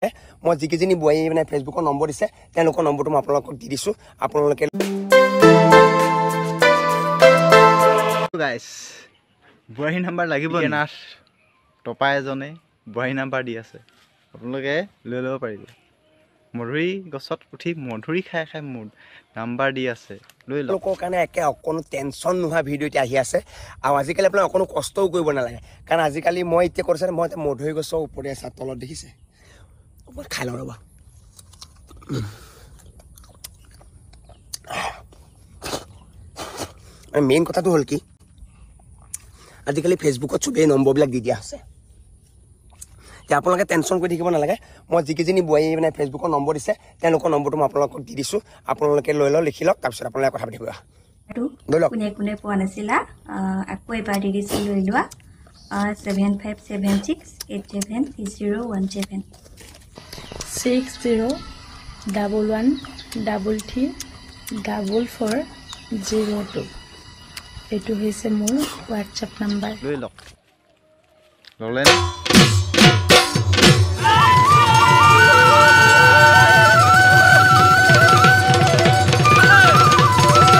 মই যিকেইজনী বোৱাৰী মানে ফেচবুকৰ নম্বৰ দিছে, তেওঁলোকৰ নম্বৰটো মই আপোনালোকক দি দিছোঁ, আপোনালোকে গাইছ। বোৱাৰী নাম্বাৰ লাগিব? নাথ টপা এজনে বোৱাৰী নাম্বাৰ দি আছে, আপোনালোকে লৈ ল'ব পাৰিব। মধুৰি গছত উঠি মধুৰি খাই খাই মোৰ নাম্বাৰ দি আছে, লৈ লওক। তেওঁলোকৰ কাৰণে একে অকণো টেনশ্যন নোহোৱা ভিডিঅ' এতিয়া আহি আছে, আৰু আজিকালি আপোনাৰ অকণো কষ্টও কৰিব নালাগে, কাৰণ আজিকালি মই এতিয়া কৰিছে, মই এতিয়া মধুৰি গছৰ ওপৰতে আছে, তলত দেখিছে। অকণমান খাই লওঁ ৰ'বা। মেইন কথাটো হ'ল কি, আজিকালি ফেচবুকত চবেই নম্বৰবিলাক দি দিয়া হৈছে, এতিয়া আপোনালোকে টেনশ্যন কৰি থাকিব নালাগে। মই যিকেইজনী বোৱাৰী মানে ফেচবুকৰ নম্বৰ দিছে, তেওঁলোকৰ নম্বৰটো মই আপোনালোকক দি দিছোঁ, আপোনালোকে লৈ লওক, লিখি লওক, তাৰপিছত আপোনালোকে কথা পাতিব। লৈ লওক। কোনে কোনে পোৱা নাছিলা, আকৌ এবাৰ দি দিছোঁ, লৈ লোৱা। 757687017। 6011334402, এইটো হৈছে মোৰ হোৱাটছএপ নাম্বাৰ। লৈ লওক। ল'লে নে?